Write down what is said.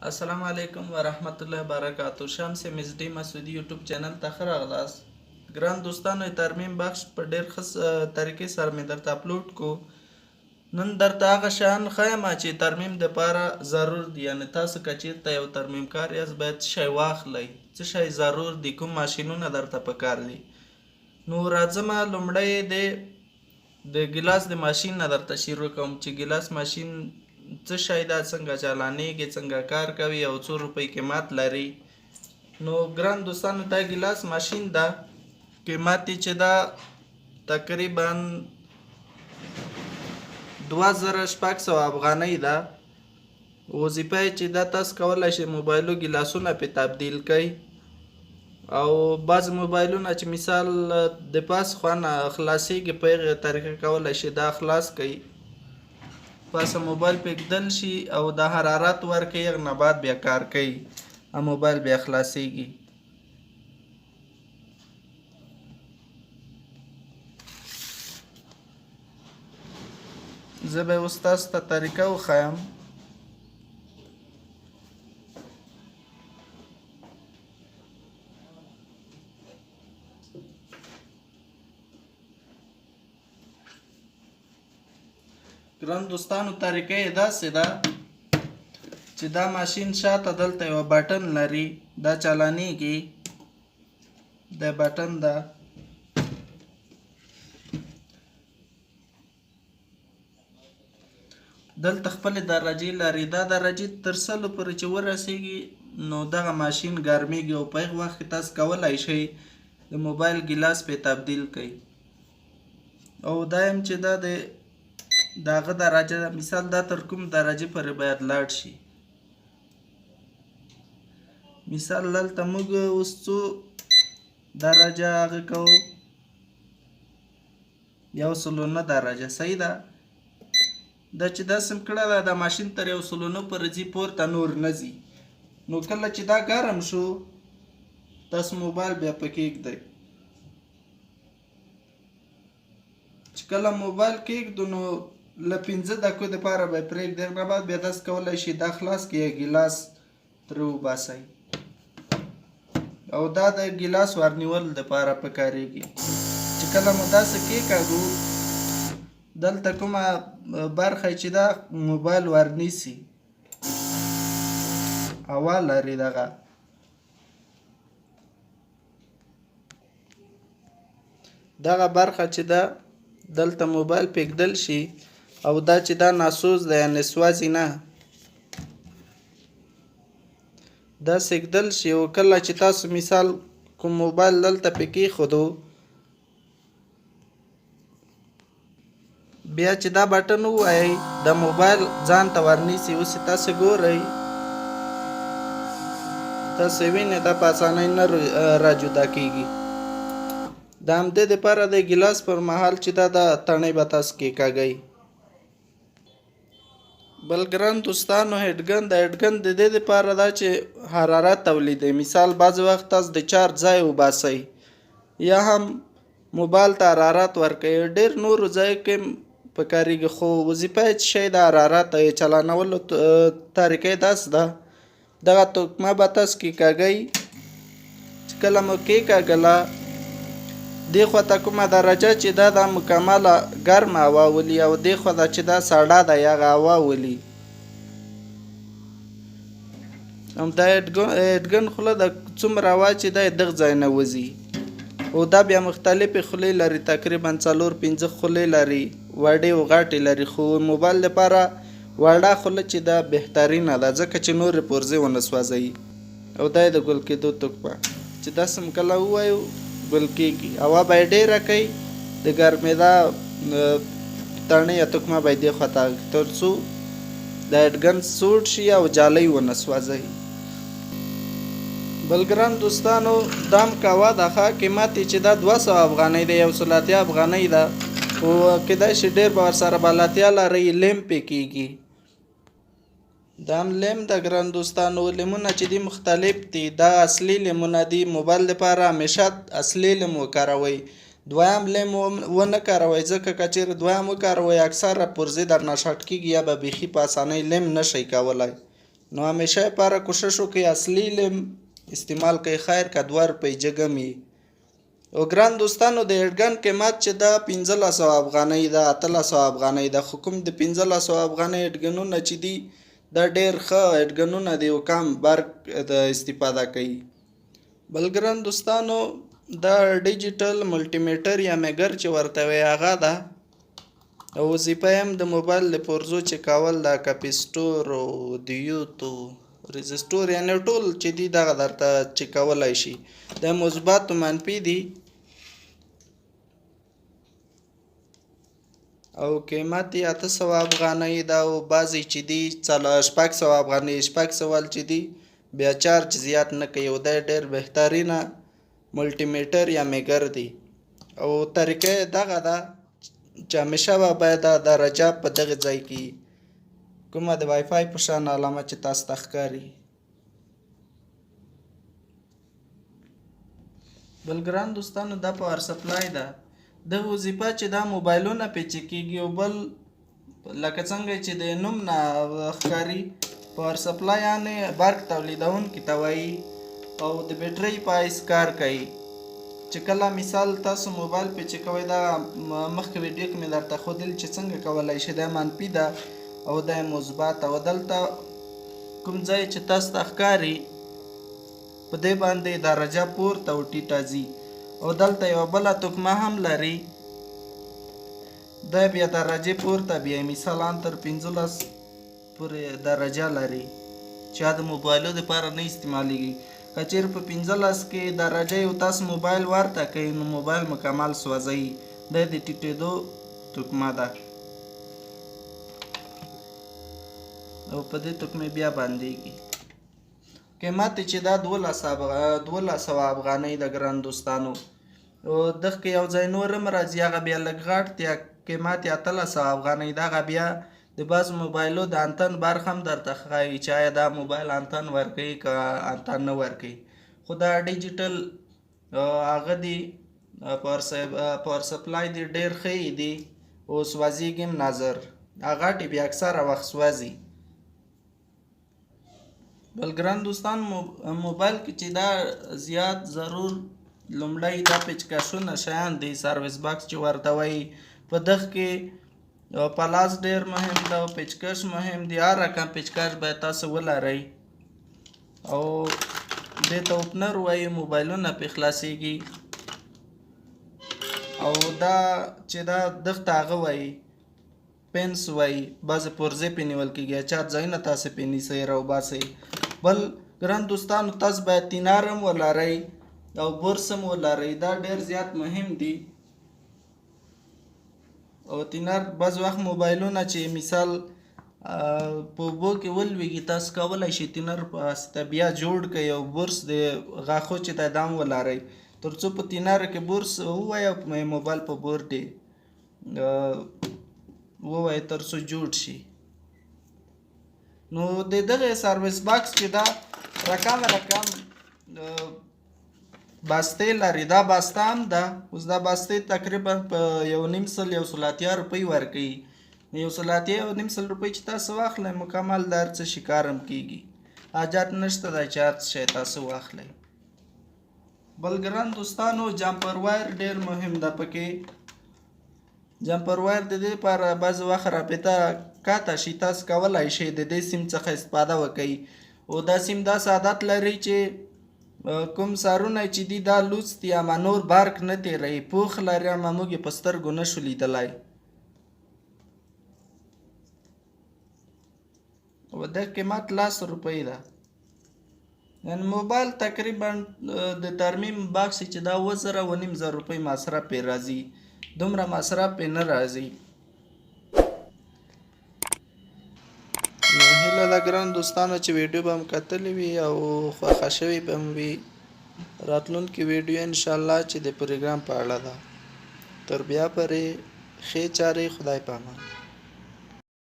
السلام علیکم ورحمت الله وبرکاتو. شمس ام اس ډي مسعودي یوټیوب چینل ته ښه راغلاست. ګران دوستانو، ترمیم بخش په ډیر ښه طریقې سره مې درته اپلوډ کو. نن درته هغه شیان ښایم چې ترمیم دپاره ضرور دي، یعنې تاسو که چیرته یو ترمیم کار یاست باید څه شی واخلئ، څه شی ضرور دي، کوم ماشینونه درته پکار دي. نو راځمه لومړی د ګیلاس د ماشین نه درته شروع کوم چې ګیلاس ماشین څه شی ده، څنګه چالانیږي، څنګه کار کوي او څو روپۍ قیمت لري. نو ګران دوستانو، دا ګیلاس ماشین ده، قیمت یې چې ده تقریبا 2600 افغانۍ ده. وظیفه یې چې ده تاسو کولی شئ موبایلو ګیلاسونه پې تبدیل کړئ، او بعضې موبایلونه چې مثال د پاس خوا نه خلاصېږي په هغې طریقه کولی شئ دا خلاص کړئ، پاسه موبایل پې ږدل شي او د حرارت ورکوي، هغه نه بعد بیا کار کوي او موبایل بیا خلاصېږي. زه به اوس تاسو ته طریقه وښایم. ګران دوستانو، طریقه یې داسې ده چې دا ماشین شاته دلته یو بټن لري، دا چالانیږي، دا بټن ده. دلته خپلې درجې لري، دا درجې تر 100 پورې چې ورسیږي نو دغه ماشین ګرمیږي او په هغه وخت کې تاسو کولی شئ د موبایل ګیلاس پې تبدیل کړئ. او دا هم چې دا د هغه درجه ده، مثال دا تر کوم درجې پورې باید لاړ شي. مثال دلته موږ اوس څو درجه هغه کوو، 109 درجه، صحیح ده. دا چې داسې هم کړه ده، دا ماشین تر 109 پورې ځي، پورته نور نه ځي. نو کله چې دا ګرم شو تاسو موبایل بیا پکې ږدئ. چې کله موبایل کېږدو نو له 5 دقیقو دپاره به یې پرېږدئ، هغه نه بعد بیا تاسو کولی شئ دا خلاص کړئ یا ګیلاس ترې وباسئ. او دا د ګیلاس ورنیول دپاره پکارېږي. چې کله مو داسې کېکاږو دلته کومه برخه چې دا موبایل ورنیسي، هوا لري، دغه برخه چې ده دلته موبایل پېږدل شي. او دا چې دا ناسوز ده، یعنې سوځي نه، دا سېږدل شي. او کله چې تاسو مثال کوم موبایل دلته پې کېښودو، بیا چې دا بټن ووایئ د موبایل ځان ته ورنیسي. اوس یې تاسو ګورئ، تاسو وینئ دا په اسانۍ نه را جدا کېږي. د همدې دپاره د ګیلاس پر مهال چې دا تڼۍ به تاسو کېکاږئ. بل ګران دوستانو، هیډګن د هیډګن د دې دپاره ده چې حرارت تولیدوي. مثال بعضې وخت تاسو د چارج ځای وباسئ یا هم موبایل ته حرارت ورکوي، ډېر نورو ځایو کې پکارېږي، خو وظیفه یې څه شی ده، حرارت یې چلانولو طریقه یې داسې ده. دغه تکمه به تاسو کېکاږئ، چې کله مو کېکاږله دې خوا ته کومه درجه چې ده دا مکمله ګرمه هوا ولي، او دې خوا ته چې دا سړه ده هغه هوا ولي. هم دا هیډګن خوله د څومره هوا چې ده دغه ځای نه وځي. او دا بیا مختلفې خولې لري، تقریبا 4-5 خولې لري، وړې او غټې لري، خو موبایل لپاره وړه خوله چې ده بهترینه ده، ځکه چې نورې پرزې ونه سوځوي. او دا یې د ګل کېدو تکمه چې داسې هم کله ووایو ګل کېږي، هوا به یې ډېره کوي، د ګرمېدا تڼۍ یا تکمه به یې دې خوا ته تر څو د هیډګن سوړ شي او جالۍ ونه سوځوي. بل ګران دوستانو، دام کاوه ده، ښه قیمت یې چې ده 200 افغانۍ دی، 180 افغانۍ ده، خو کېدای شي ډېر به ورسره بلدتیا لرئ، لیم پې کېږي. دا هم لیم ده ګران دوستانو، لیمونه چې دي مختلف دي، دا اصلي لیمونه دي. موبایل دپاره همیشه اصلي لیم وکاروئ، دویم لیم ونه کاروئ، ځکه که چېرې دویم وکاروئ اکثره پرزې درنه شارټ کېږي یا به بیخي په اسانۍ لیم نه شئ کولی. نو همیشه لپاره کوشش وکړئ اصلي لیم استعمال کړئ، خیر که 2 روپۍ جګ هم وي. او ګران دوستانو د هډګن قیمت چې ده 1500 افغانۍ ده، 1800 افغانۍ ده، خو کوم د 1500 افغانۍ هډګنونه چې دي دا ډېر ښه هډګنونه دي او کم برق د استفاده کوي. بل ګران دوستانو دا ډیجیټل ملټیمیټر یا میګر چې ورته وایي هغه ده، او وظیفه یې هم د موبایل د پرزو چې کول دا کپیسټور او دیوت او رزسټور یعنې ټول چې دي دغه درته چې کولی شي. دا مثبت او منفي دي او قیمت یې 800 افغانۍ ده، او بعضې چې دي 600 افغانۍ، 600 چې دي بیا چارج زیات نه کوي، او دا ډېر بهترینه ملټیمیټر یا میګر دی. او طریقه یې دغه ده چې همیشه به باید دا درجه په دغه ځای کې کومه د وای فای په شان علامه چې تاسو ته ښکاري. بل ګران دوستانو دا پاور سپلای ده، د وظیفه چې دا موبایلونه پې چک کېږي، او بل لکه څنګه چې د نوم نه ښکاري پاور سپلای یعنې برق تولیدونکي ته وایي، او د بیټرۍ په حیث کار کوي. چې کله مثال تاسو موبایل پې چک کوئ، دا مخکې ویډیو کې مې درته ښودل چې څنګه کولی شئ، دا منفي ده او دا مثبت، او دلته کوم ځای چې تاسو ته ښکاري په دې باندې درجه پورته او ټیټه ځي، او دلته یوه بله تکمه هم لري، دا بیا درجه پورته بیا مثلا تر 15 پورې درجه لري چې د موبایلو دپاره نه استعمالیږي. که چېرې په 15 کې درجه یو تاسو موبایل ورته کوئ نو موبایل مکمل سوځوي، دا د ټیټېدو تکمه ده او په دې تکمې بیا بندیږي. قیمت چې دا 1200 افغانۍ ده ګران دوستانو. او دغه یو ځای نور هم راځي، هغه بیا لږ غټ دی، قیمت یې 1800 افغانۍ ده. هغه بیا د بعض موبایلو د انتن برخه هم درته ښایي چې آیا دا موبایل انتن ورکوي که انتن نه ورکوي. خو دا ډیجیټل هغه دی پاور سپلای دی ډېر ښه یې دي او سوځېږي هم نظر، هغه غټې بیا اکثره وخت سوځي. بل ګران دوستان موبایل کې چې دا زیات ضرور لومړی دا پیچکشونه شیان دي، سرویس باکس چې ورته وایي، په دغه کې پلاس ډېر مهم ده او پیچکش مهم دی، هر رقم پیچکش باید تاسو ولرئ. او دې ته اوپنر وایي، موبایلونه پرې خلاصېږي. او دا چې دا دغه هغه وایي پنس وایي، بعضې پرزې پرې نیول کېږي، چا ځایونه تاسې پرې نیسئ راوباسئ. بل ګران دوستانو تاسو باید تینار هم ولرئ او بورس هم ولرئ، دا ډېر زیات مهم دي. او تینار بعض وخت موبایلونه چې مثال په اوبو کې ولوېږي تاسو کولی شئ تینر په واسطه بیا جوړ کړئ، او بورس د غاښو چې دی دا هم ولرئ، تر څو په تینر کې بورس ووایي او موبایل په بورډ یې ووایي تر څو جوړ شي. نو د دغه سرویس باکس چې دا رقم رقم بستې لري، دا بسته هم ده. اوس دا بستې تقریبا په 150 180 روپۍ ورکوي، 180 150 روپۍ چې تاسو واخلئ مکمل د هر څه شي کار هم کېږي، حاجت نشته دی چې هر څه شی تاسو واخلئ. بل ګران دوستانو جمپر وایر ډېر مهم ده پکې. جمپر وایر د دې لپاره بعضې وخت رابطه قطع شي، تاسو کولی شئ د دې سیم څخه استفاده وکئ. او دا سیم داسې عادت لري چې کوم سارونه چې دي دا لوڅ دي اما نور برق نه تېروي، پوښ لري اما موږ یې په سترګو نه شو لیدلی. او د قیمت 10 روپۍ ده. یعنې موبایل تقریبا د ترمیم باکس چې دا 7000 او 7500 روپۍ مصرف پرې راځي، دومره مصرف پرې نه راځي. نو هیله ده ګران دوستانو چې ویډیو به هم کتلې وي او خوښه شوې به هم وي. راتلونکې ویډیو انشاءالله چې د پروګرام په اړه ده. تر بیا پورې ښې چارې، خدای په امان.